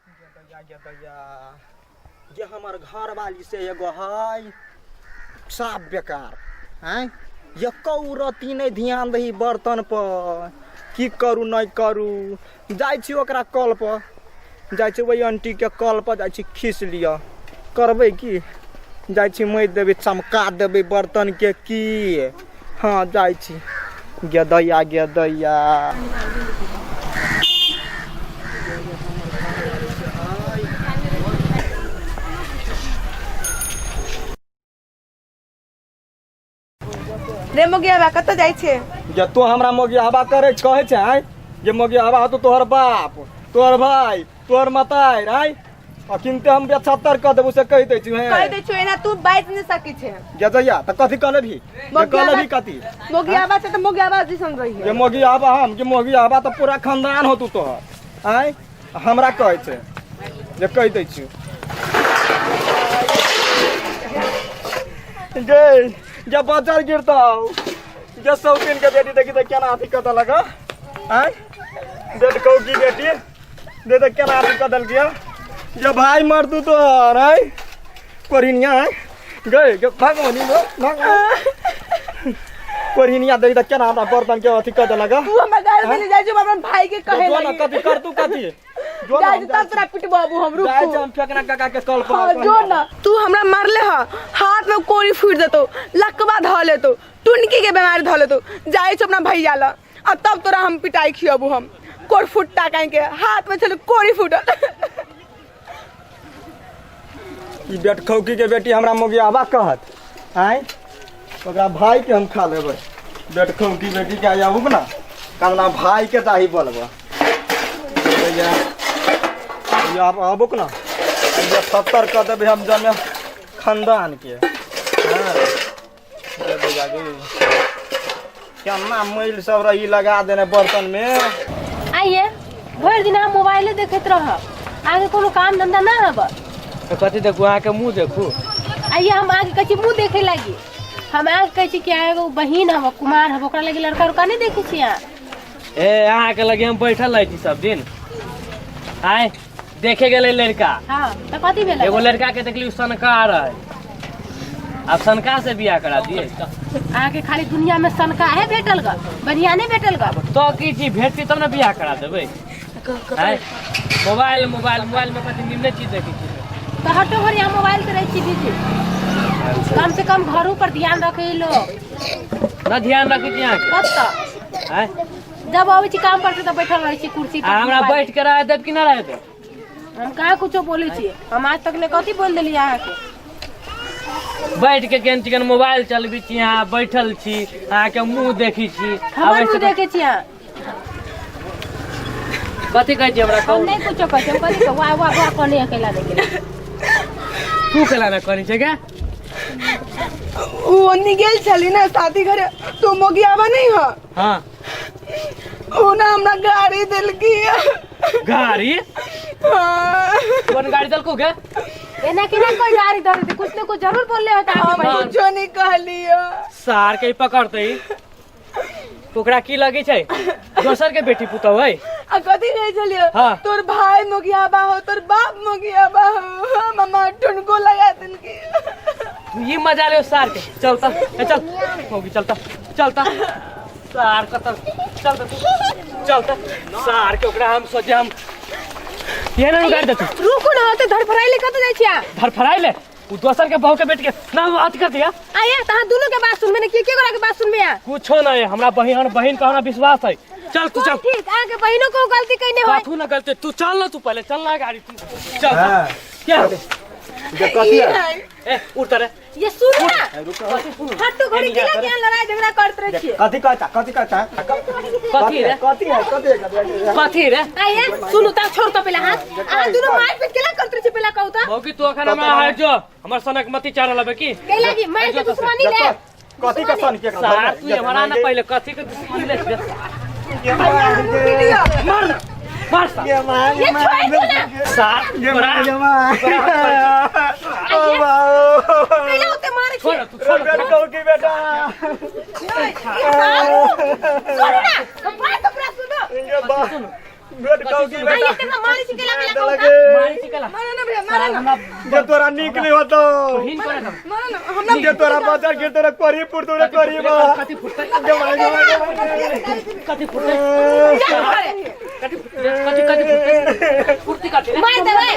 गे गे दैया जे हमर घरवाली से एगो है साफ बेकार आँय एको रत्ती नहि ध्यान दही बर्तन पर की करू नहि करू जाइ छी ओकरा कल पर जाइ छी ओहि आंटीके कल पर जाइ छी खींच लिअ करबै की जाइ छी मजि देबै चमका देबै बर्तनके की हँ जाइ छी गे दैया गे दैया रे मोगिया कतऽ जाइ छै जे तू हमरा मोगिया हवा करे कहै छै आँय जे मोगिया हवा हतो तोहर बाप तोहर भाई तोहर मताइ आँय अखिनते हम बेछत्तर कऽ देबू से कहि दै छी कहि हेँ दै छियौ एना तू बाजि नहि सकै छै जे जइया तऽ कथी कहले भी जे कहले भी कथी मोगियाबा छै तऽ मोगियाबा दिसन जे रहिए मोगिया हवा हम जे मोगिया हवा तऽ पूरा खानदान होतू तोहर आँय हमरा कहै छै जे कहि दै छी गे जे बजर गिरतौ जे सौतीन के बेटी देखी तऽ केना अथी कऽ देलक हँ? आँय बेट कहू की बेटी दे तऽ केना अथी कऽ देलकै हँ? जे भाय मरतू तोहर आँय कोरिनिया आँय गे गे भगवानी गो भगवानी कोरिनिया देखी तऽ केना हमरा बर्तन के अथी कऽ देलक हँ? तू हमरा गाड़ी में ले जाइ छौ हम अपन भाई के कहे जो ना लगी कथी कर तू कथी जो ना जाइ हम छी तब तोरा पिटबाबू हम जाइ रुकू छी हम फेकना काका के कल पर हाँ जो ना तू हमरा मारले ह हाथ में कोरी फूट देतो लकवा धऽ लेतो टुनकी के बीमारी धऽ लेतो जाइ छौ अपना भैया ल आ तब तोरा हम पिटाई खियबू हम कोर फुट्टा काहे के हाथ में छल कोरी फूटल ई बेटखौकी के बेटी हमरा मोगियाबा कहत आँय ओकरा भाई के हम खा लेबै बेटखौकी बेटी के आबू ना कतना भाई के चाही बोलबो भैया ये आब आबू ना ये सत्तर कऽ देबै हम जमे खानदान के हाँ दे भैया गे केना मैल सब रही लगा देने बर्तन में आइए भरि दिन अहाँ मोबाइले देखैत रहब अहाँके कोनो काम धंधा ना हब तऽ कथी देखू अहाँके मुँह देखू आइए हम अहाँके कहै छी मुँह देखे लागी हम अहाँके कहै छी कि अहाँ एगो बहिन हब कुमार हब ओकरा लागी लड़का उड़का नहि देखै छी अहाँ ए अहाँके लगे हम बैठल रहै छी सब दिन आय देखे गेलै लड़का हाँ तऽ कथी भेलै एगो लड़का के देखली सनका रहे आब सनका से बियाह करा दिए अहाँके खाली दुनिया में सनका है भेटल ग बढ़िया नहीं भेटल ग तो की चीज भेटती तब ने बियाह करा देबै आय मोबाइल मोबाइल मोबाइल में कथी निम्ने चीज देखै छी तऽ हटो घड़ी अहाँ मोबाइल से रहै छी बिजी कम से कम घरों पर ध्यान रखे लोग ना ध्यान रखै छी अहाँके कतऽ आय जब अबै छी काम पर से तऽ बैठल रहै छी कुर्सी पर आ हमरा मोबाइल। बैठ के रह देब कि ना रह देब हम कहाँ कुछो बोलै छियै हम आज तक ले कथी बोल देलियै अहाँके बैठ के केन चिकन मोबाइल चलबै छी अहाँ बैठल छी अहाँके मुँह देखै छी हमर आब मुँह देखै छी अहाँ कथी कहै छी हमरा हम कहू नहि कुछो कहै छी हम कथी कहू वाह वाह वाह कहने अकेला नहि गेलै तू केला ना करै छै गे उ ओन्नी गेल छली ना शादी घरे तो मोगियाबा नहीं ह हाँ उ ना हमरा गाड़ी देलकी गाड़ी हाँ। कोन गाड़ी देलकौ गे एना केना कोई गाड़ी धरे दे कुछ न कुछ जरूर बोलले होता हम अहाँके बहिन। कुछो नहीं कहलियो सार के पकड़तै ओकरा की लगै छै दोसर के बेटी पुतहु है आ कथी कहै छलियो हाँ। तोर भाई मोगियाबा हो तोर बाप मोगियाबा हो मम्मा टुनको लगा देलकी ये मजा ले सार के चलता ए चल होगी चलता चलता सार कत चलता तू चलता सार के ओकरा हम सोचे हम ये ना गाड़ी देतू रुकू ना होते धड़फड़ाई ले कतऽ जाइ छी अहाँ धरफड़ाई ले उ दोसर के बहू के बेटी के ना अथी कर दिया आये तऽ अहाँ दुनू के बात सुनबे ने के के गोरा के बात सुनबे अहाँ कुछो नहीं हमरा बहिन बहिन का हमरा विश्वास है चल तू चल ठीक अहाँ के बहिनो को गलती कइने होय कथू ना गलती तू चल ना तू पहले चल ना गाड़ी तू चल हाँ। क्या जे कथी है ए उठ रे ये सुन ना रुको हट्टू घड़ी किला के यहाँ लड़ाई झगड़ा करत रहे छियै कथी कहता कथी कहता कथी रे कथी है कथी है कथी है कथी रे आये सुनू त छोड़ तो पहले हाथ अहाँ दुनू मार पीट केला करत रहे छियै पहले कहू त मौकी तू अखन हमरा हट जो हमर सनक मती चार लबे की कैला जी मार के दुश्मनी ले कथी के सन के सार तू हमरा ना पहले कथी के दुश्मनी ले मार ना मार सार ये मार ये छोड़ दो ना सार ये तोरा मार ये मार ओ बाओ कैला ओते मारे छोड़ तू छोड़ बेटा कहू की बेटा सुनू ना बात तो पूरा सुनो इनके बा भेट कहू की बेटा इतना मारी छी केला केला मार कहू देलक। मारी छी केला मारो ना भैया मारो ना हमरा जे तोरा नीक नहीं होतो बहिन करे हम मारो ना हमरा जे तोरा बचर के तोरा कोरी पुर तोरा कोरी बा कथी फुटतै गे माय गे माय गे माय। कथी फुटतै चल घरे। कथी कथी कथी फुटतै फुर्ती कथी रे? मार देबै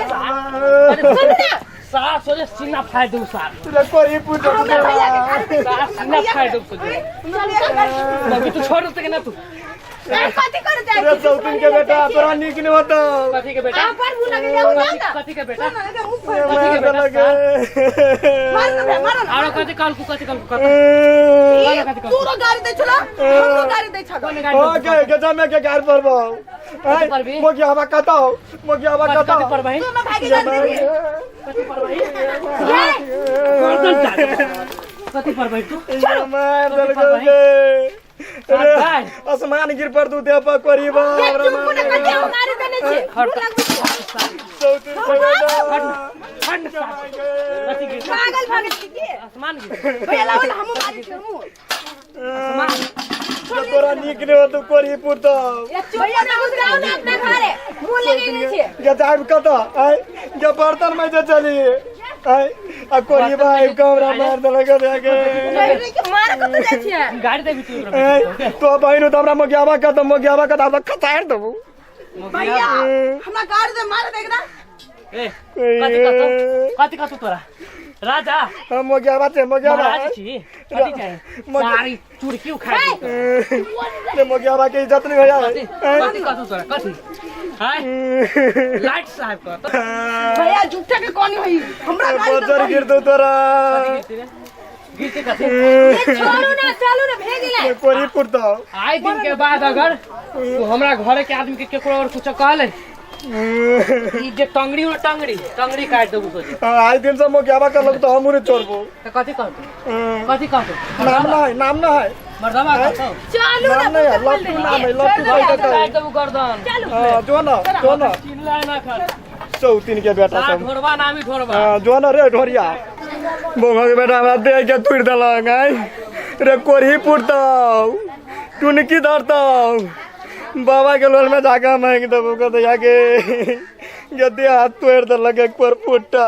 सुन ना सार सोझे सीना फाड़ देऊ सार तोरा कोरी पुर हमरा भैया के गाड़ी दे। सार सीना फाड़ देऊ सोझे हमरा भैया के गाड़ी दे। मम्मी तू छोड़ देते कि ना तू अरे कथी करे जाइ रे चौथिन के बेटा तोरा नीक नहीं होतो कथी के बेटा अहाँ पर मुँह लगे जाऊ कथी ना कथी के बेटा ना, ना, मुँह पर। कथी के बेटा सार मारो ना भैया मारो ना आरो कथी कहल कु कथी कहल कु कथी ई, तोरो गाड़ी दै छलो हमरो गाड़ी दै छलो कौन गाड़ी ओके के जमे के गार पर बो कथी परबी? मोगी हवा कता हो मोगी हवा कथी कता कथी परबही तू हमरा भाई के गाड़ी देबी कथी परबही गर्दन चाट कथी परबही तू चलो मार कथी दल परबही? के सार भाई। आसमान गिर पर तू दे पर कोरी बा ये चुप ना कथी हम मारी देने छी मुँह लगबै छी चौथिन के बेटा ठंड सार कथी गिर पागल भऽ गेल छी की आसमान गिर भैया लाओ ना हमहूँ मारै छी हमहूँ आसमान जे तोरा नीक नहीं होतो कोरी पुर तो ये चुप ना जाऊ ना अपना घरे मुँह लगेने छी के जाब कता आय के बर्तन में जे चली आय आ कोरी बा आइब के हमरा मार देलक के नहीं नहीं के मार कतऽ जाइ छियै गाड़ी देबी तू ओकरा ए, तो बहिन तो हमरा मोगियाबा का तो मोगियाबा का तो खसार देबू भैया हमरा गाड़ी दे मारे दे एकरा ए कथी कहतो कथी कहतो तोरा राजा हम मोगियाबा छे मोगियाबा महाराज छी कथी चाही सारी चुड़की उखाड़ दी रे मोगियाबा के इज्जत नहीं होया कथी कथी कहतो तोरा कथी हाय लाइट साहब कहतो भैया झूठा के कौन होई हमरा गाड़ी दे बजर गिर दो तोरा कथी गिरती रे गिरती कथी ये छोड़ू ना चलू ना भेज गेलै कोरी पुरतो आइ दिन के बाद अगर तू हमरा घरे के आदमी के केकरो और कुछ कहले ई जे टंगड़ी हो टंगड़ी टंगड़ी काट देबू सोचे आइ दिन से मोगियाबा कर लोग तो हम उन्हें छोड़बो त कथी कहतो कथी कहतो नाम ना है नाम ना है मर्दवा कहतो चलू ना नाम नहीं है लट्टू नाम है लट्टू भाई का काट देबू गर्दन चलू हां जो ना जो ना चिल्लाए ना कर चौतीन के बेटा सार सब ढोरबा नामी ढोरबा हाँ, जो ना रे ढोरिया बोंगा के बेटा हमरा देह के तुड़ देलक आय रे कोरही पुरतौ टुनकी धरतौ बाबा के लोल में जाके मांग देबो कह के गद्दे हाथ तोड़ देलक एक पर फुटा।